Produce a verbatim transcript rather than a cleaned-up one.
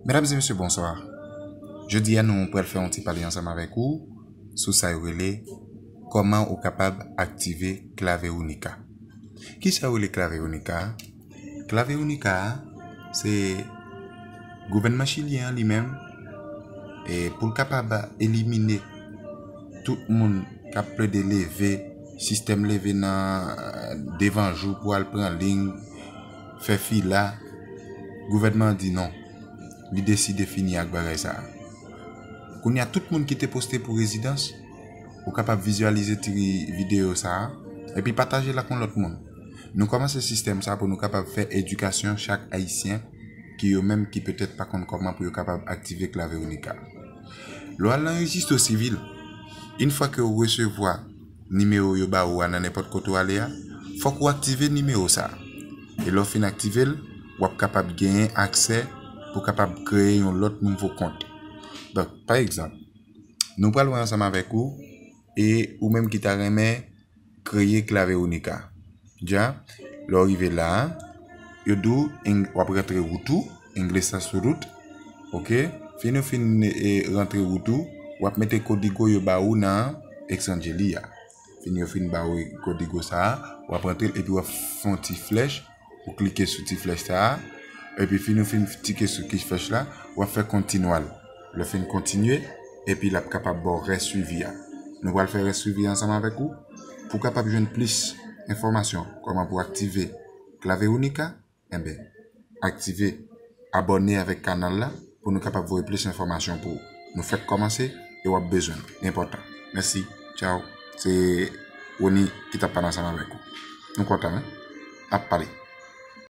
Medam e mesye, bonswa. Jodi a, nou pral fè yon ti pale ansanm avèk ou sou sa yo rele kòman ou kapab aktive Claveonica. Kisa yo rele Claveonica a? Claveonica a, se gouvènman chilyen an li menm, e pou l kapab elimine tout moun k ap plede leve, sistèm leve nan, devan jou pou al pran liy, fè fila, gouvènman an di non. Li deside fini ak bagay sa a. Kounye a, tout moun ki te poste pou rezidans, ou kapab vizyalize ti videyo sa a, epi pataje l ak yon lòt moun. Nou kòmanse sistèm sa a pou nou kapab fè edikasyon chak Ayisyen ki yo menm ki petèt pa konn kòman pou yo kapab aktive Claveonica. Lè w al nan rejistro sivil, yon fwa ke w resevwa nimewo yo ba ou a nan nenpòt kote w ale a, fòk ou aktive nimewo sa a. E lè w fin aktive l, w ap kapab genyen aksè pou kapab kreye yon lòt nouvo kont. Donk, pa egzanp, nou pral wè ansanm avèk ou, e ou menm ki ta renmen kreye Claveonica. Dja, lè w rive la a, yo di w, w ap rantre wout ou, ingresa su root, oke? Fin ou fin, e, rantre wout ou, w ap mete kodigo yo ba ou nan Exangeli a. Fin yo fin ba ou kodigo sa a, w ap rantre l epi w ap fè yon ti flèch, ou klike sou ti flèch sa a, epi fin ou fin klike sou ti flèch la, w ap fè kontinwal. Lè fin kontinye, epi l ap kapab ba w rès swivi a. Nou pral fè rès swivi a ansanm avèk ou. Pou w kapab jwenn plis enfòmasyon kòman pou w aktive Claveonica, enben, aktive, abòne avèk kanal la pou nou kapab voye plis enfòmasyon pou ou. Nou fèk kòmanse e w ap bezwen l. Li enpòtan. Mèsi. Tchaw. Se Rony ki t ap pale ansanm avèk ou. Nou kontan, wi. N ap pale.